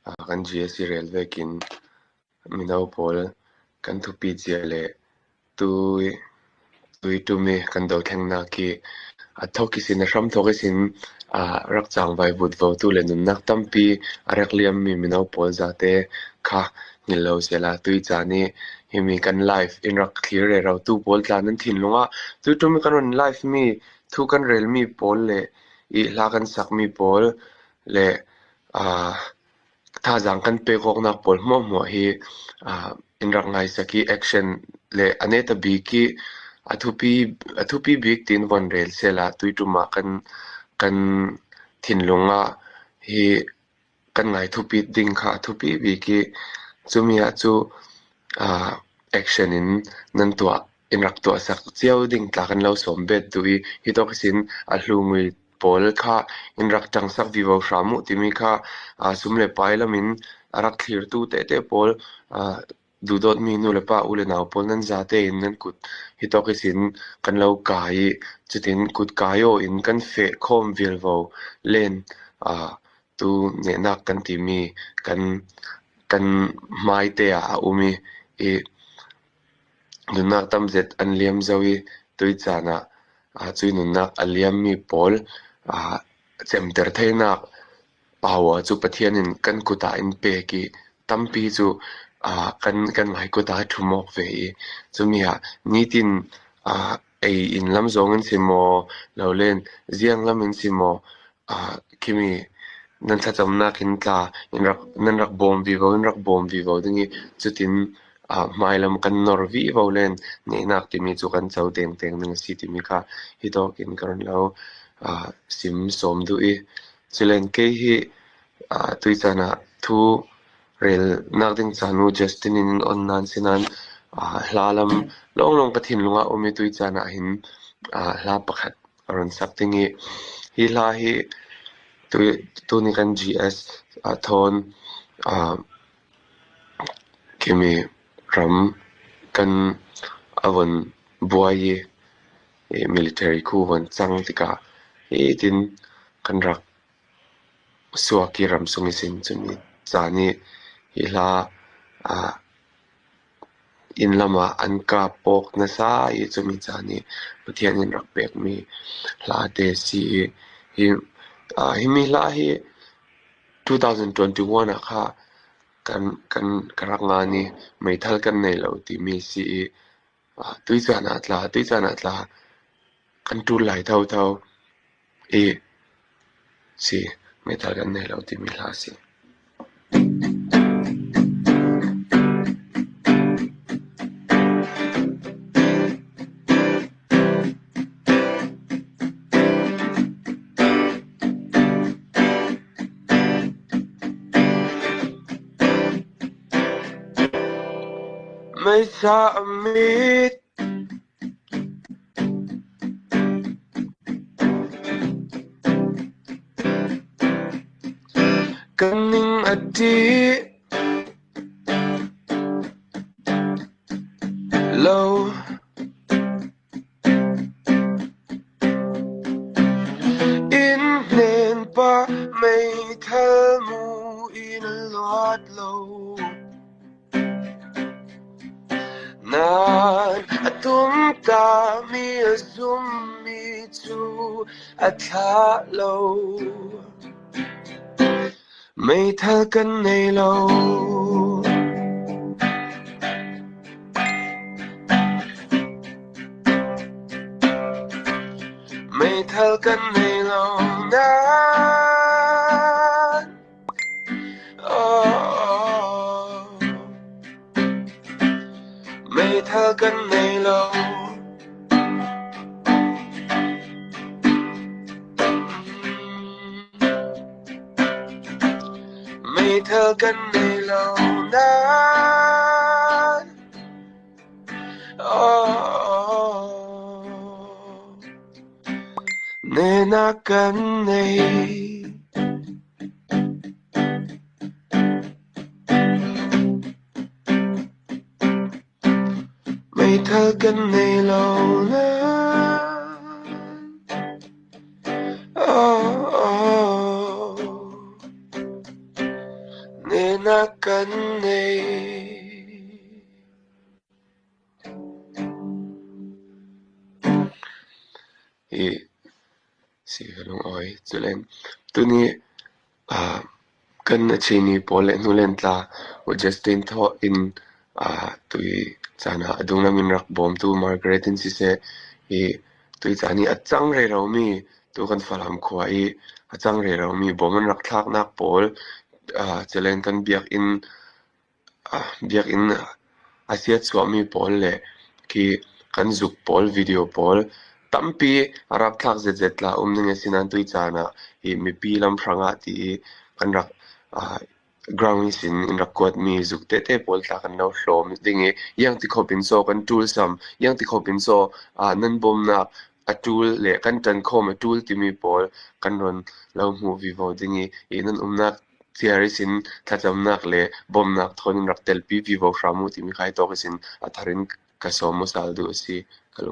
Kan GSC rel vekin mino pawl kan thupi cia le tui tum i kan dothlennak hi a thawk i sin a hramthawk i sin rak cangvai vutvotu le nunnak tampi a rak liammi mino pawl zate kha hngilh lo sehla tui caan i himi kan live in rak thlir rero-tu pawl tla nan thinlung ah tui tum i kan ron live mi thu kan relmi pawl le i hla kan sakmi pawl le thazaang kan pek awknak pawl hmuahhmuah hi in rak ngaisak i action le a neta bik i a thupi bik tiin von rel sehla tuiṭum ah kan thinlung ah hi kan ngai thupi ding kha a thupi bik i cumi ah cu action in nan tuah in rak tuahsak cio ding tla kan lo sawm bet duh i hi tawk sin a hlungui pawl kha in rak ṭangsak vivo hram uh timi kha sum le pai lam in a rak thlirtu tete pawl duhdawtmi nu le pa u le nau pawl nan zate in nan kut hi tawk sin kan lo kai i cutin kut kai aw in kan feh khawm vialvo len tu nehnak kan timi kan hmaite ah a um i Nunnak tamzet an liam zau i tuicaan ah cui nunnak a liammi pawl cemter theinak power cu Pathian in kan kut ah in pek i tampi cu kan hmai kut ah a ṭhum awk ve i cumi ah nitin ei inn lam zong in si maw, lo len ziang lam in si maw khimi nan thlacamnak in tla nan rak bawm vivo in rak bawm vivo ding i cutin hmailam kan nor vivo len nehnak timi cu kan co dengteng ding a si timi kha hi tawk in ka run lo sim sawm duh i culen kei hi tuichan ah thu relnak ding caan u Justin in on nan si nain hla lam lawnglawng ka thinlung ah um i tuichan ah hin hla pakhat a run sak ding i hi hla hi tuni kan GS thawn khimi ram kan a von buai i military khu von cang tikah hitin kan rak suak i ramsung i sin cumi caan i hi hla inn lam ah an kap awk nasa i cumi caan i Pathian in rak pekmi hla te si i himi hla hi 2021 ah kha kan ka rak ngan i meithal kan nei lo timi si i tuicaan ah tla tuicaan ah tla kan ṭul lai thotho i si meithal kan nei lo timi hla a si. Meisa a mit. Kan ning a ṭih lo. Inn hnen pah meithal mu in a luat lo. Nain a tumtami a zummi cu a thlah lo. Meithal kan nei lo. Meithal kan nei lo nain. Oh, meithal kan nei lo. Meithal kan nei lo nain. Oh, nena kan nei. Meithal kan nei lo nain. Oh, oh. Nehnak kan nei. Hi si ka lungawi. Culen tuni kan a chini pawl le hnulen tla Justin thaw in tui caan ah a dunglam in rak bawmtu Margaret in siseh hi tui caan i a cang reromi tu kan Falam khua i a cang reromi bawm an rak thlaknak pawl culen kan biakinn biakinn a siatsuahmi pawl le khi kan zuk pawl video pawl tampi a rapthlak zetzet tla um ning a si nain tui caan ah hi mipi lamhrang ah ti i kan rak ground sin in rak kuatmi zuk tete pawl tla kan lo hlawm ding i iang ti khop in saw kan ṭul sam iang ti khop in saw nan bawmnak a ṭul le kan ṭan khawm a ṭul timi pawl kan ron lo hmuh vivo ding i nan umnak ciaris in thlacamnak le bawmnak thawn in rak telpi vivo hram u timi khai tawk in a thar in ka sawm usal duh a si. Ka lung.